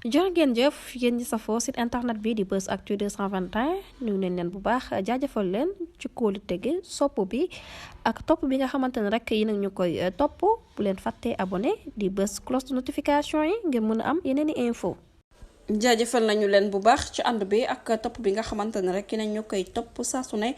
jërë ngeen jëf yéen ñi safoo site internet bi di Buzz Actu 221 nuyu nañ leen bu baax jaajëfal leen ci kóolu tege sopp bi ak topp bi nga xamante ne rek yi nag ñu koy topp bu leen fàttee abonné di bës cloche de notification yi ngir mën a am yeneen i info jaajëfal nañu leen bu baax ci ànd bi ak topp bi nga xamante ne rek nañ ñu koy topp saa su ne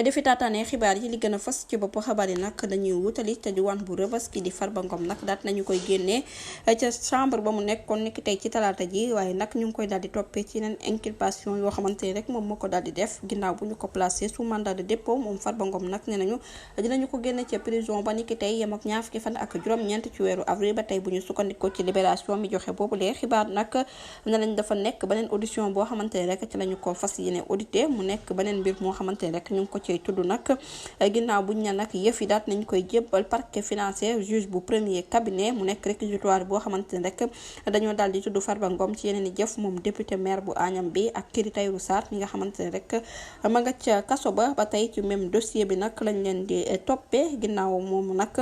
defi taataane xibaar yi li gën a fas ci bopp xabaar yi nag dañuy wutali te diwaan bu Rebeuss ki di Farba Ngom nag daat nañu koy génnee ca chambre ba mu nekkoon niki tey ci talaata ji waaye nag ñu ngi koy daal di toppee ci yeneen inculpation yoo xamante ne rek moom moo ko daal di def ginnaaw bu ñu ko placé sous mandat de dépôt moom Farba Ngom nag ne nañu dinañu ko génne ca prison ba niki tey yem ak ñaar fukki fan ak juróom-ñeent ci weeru avril ba tey bu ñu sukkandikoo ci libération mi joxe boobulee xibaar nag dafa nekk beneen audition boo xamante ne rek ci lañu ko fas yéene audité mu nekk beneen mbir moo xamante ne rek ñu ngi ko cay tudd nag ginnaaw buñ ne nag yëf yi daat nañ koy jébbal parquet financier juge bu premier cabinet mu nekk réquisitoire boo xamante ne rek dañoo daal di tudd Farba Ngom ci yeneen i jëf moom député maire bu Agnam bi ak kii di Tahirou Sarr mi nga xamante ne rek ma nga ca kaso ba tey ci même dossier bi nag lañ leen di toppee ginnaaw moom nag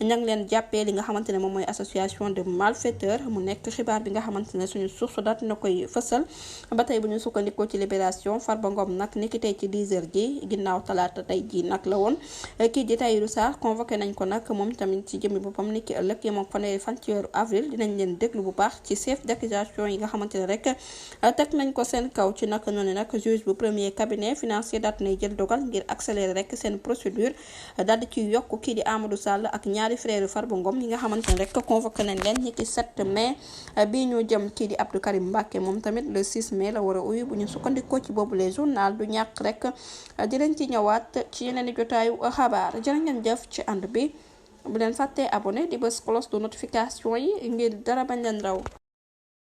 ña ngi leen jàppee li nga xamante ne moom mooy association de malfaiteurs mu nekk xibaar bi nga xamante ne suñu source daat na koy fësal ba tey bu ñu sukkandikoo ci libération Farba Ngom nag niki tey ci 10h ji ginnaaw talaata tey ji nag la woon kii di Tahirou Sarr convoqué nañ ko nag moom tamit ci jëmmi boppam niki ëllëg yemook fanweeri fan ci weeru avril dinañ leen déglu bu baax ci chef d'accusation yi nga xamante ne rek teg nañ ko seen kaw ci naka noonu nag juge bu premier cabinet financier daat nay jël dogal ngir accélérer rek seen procédure daal di ci yokk kii di Amadou Sall ak ñaari frère Farba Ngom yi nga xamante ne rek convoqué nañ leen niki 7 mai bii ñu jëm kii di Abdou Karim Mbacké moom tamit le 6 mai la war a uyu bu ñu sukkandikoo ci boobu les journal du ñàkk rek dinañ ci ñëwaat ci yeneen i jotaayu xabaar jërë ngeen jëf ci ànd bi bu leen fàttee abonné di bës cloche de notification yi ngir dara bañ leen raw